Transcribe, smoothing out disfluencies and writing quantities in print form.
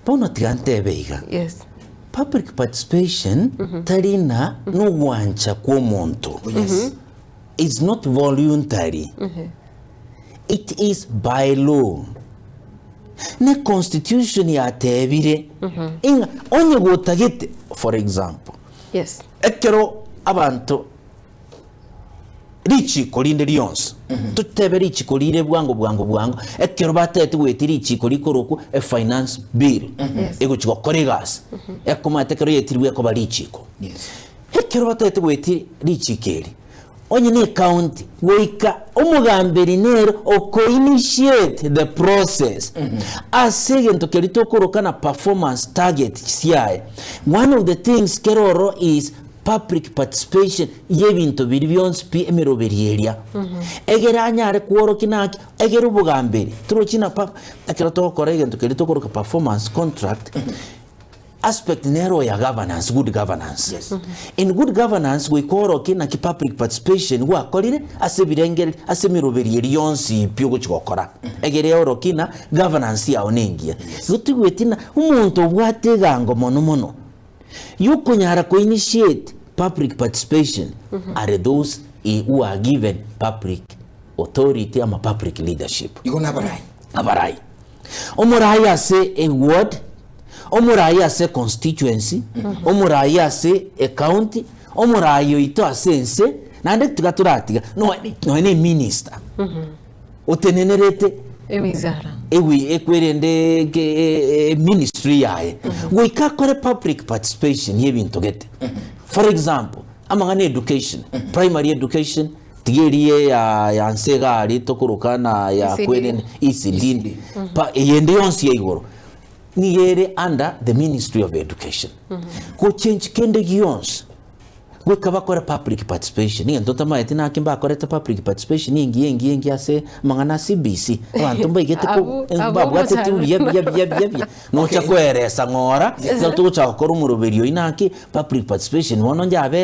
Bono tiga ntebe iga, Yes. public participation tari ng'a nogwancha kw'omonto. Yes. It's not voluntary. It is by law. Ne constitution yatebire ing'a onye gotagete, for example, Yes. ekero abanto Richiko rinde rionsi, totebe richiko rire bwango bwango bwango, ekero batagete goetia richiko rikorokwa e finance bill, Yes. egochi gokora egasi, ekomanyete ekero yaetirwe ekoba richiko. Yes. Ekero batagete goetia richiko eri, onye na ecounty, goika omogamberi nere oko initiate the process ase egento keria tokoroka na performance target chiaye. One of the things kere ororo is public participation y'ebinto biria bionsi pi emeroberi eria. Egere anyare kworokia naki, egere obogamberi, torochi na pa ekero togokora egento keria tokoroka performance contract, aspect nero ya governance, good governance. Yes. In good governance goika orokie naki public participation gwakorire ase ebirengererio ase emeroberi eria yonsi pi ogochi gokora. Egere eorokie ng'a governance yao nengiya. Igo toigweti ng'a omonto obwate egango mono mono, Yokonyara ko initiate public participation are those who are given public authority ama public leadership. Igo nabarai. Abarai. Omorai ase e ward, omorai ase constituency, omorai ase e county, omorai oito ase ense, naende tiga toratiga, nonya nonya na eminister otenenerete Ewizara. ewi ekwerende eke e- e- ministry yaye goika akore public participation y'ebinto gete. For example, amang'ana education, primary education, tiga eria ya ya nse iga aria tokoroka na ya ECD. kwerende ECD, pa eyende yonsi ya igoro, nigo ere under the ministry of education. Gochange kende gionsi. Goika bakore public participation, egento ntomaeti naki mbakorete public participation engiya engiya engiya ase amang'ana a CBC, abanto mbaigete ko Abwo- abwo mbabwateti omochando. buya buya buya buya buya, nocha koeresa ng'ora, ekero togochaka gokora omoroberio oyio naki, public participation bono njabete.